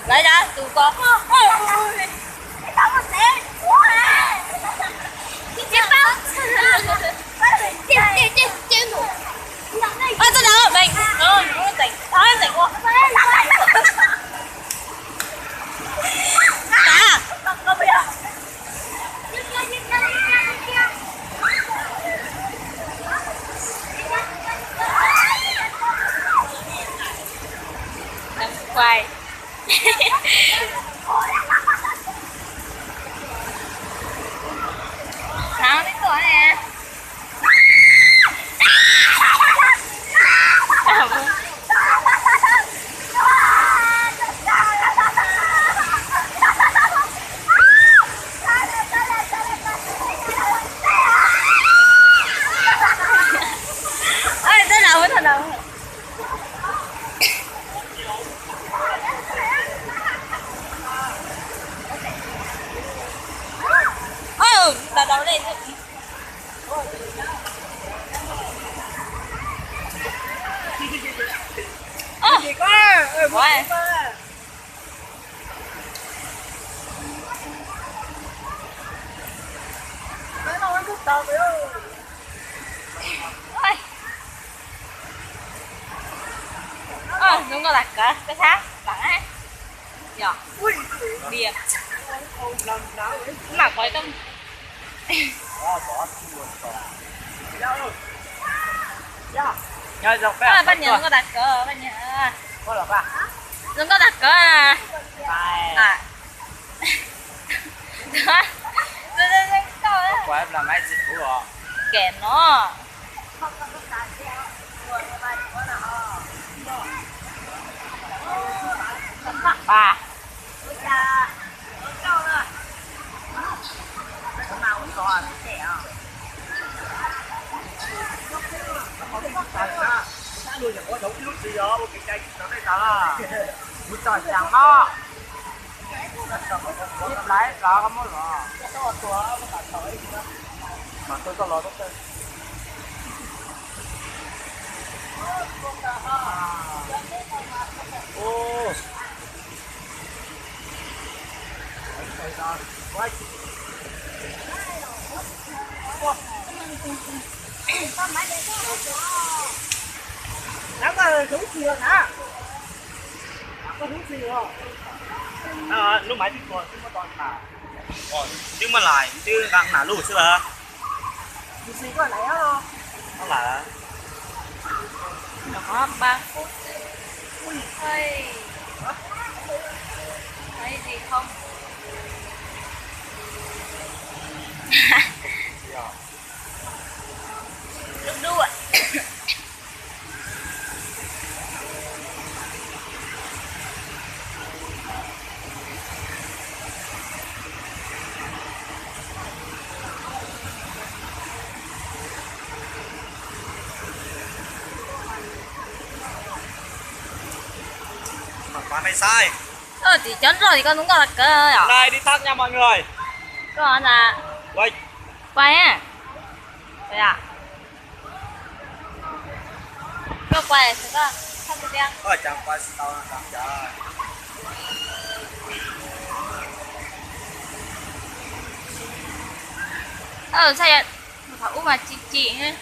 Lawv tus ko. Quay. Nắng tiếp tục nè. Ơi, tao nấu, tao nấu. Ơ, đau đau đây. Ơ. Ôi. Ôi. Ơ, nws nqa tag kawg, peb thab lawm. Yog. Diam. Mam qhov tau. Paj Nyiag nws nqa tag kawg, Paj Nyiag. Nws nqa tag kawg. Kem no. Ib plav ib plav koj muab los. Mas tau koj los tau. Lub maiv twb tuag twb muab tau na. Twb muab lais twb nqa nas lub xwb lawm. Lawm. Ba phút. Hơi. Thấy gì không? Đu đu. Mas pab mej saib. Tim cov nrog tim koj tus nkauj tag kawg yom. Đây đi tắt nha mọi người. Koj na. Quay. Quay á. Quay à. Koj quay, koj thab tiag. Koj cia quay tsis tau no, cia. Ơ, saib thaum ub mas chim chim.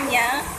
niam.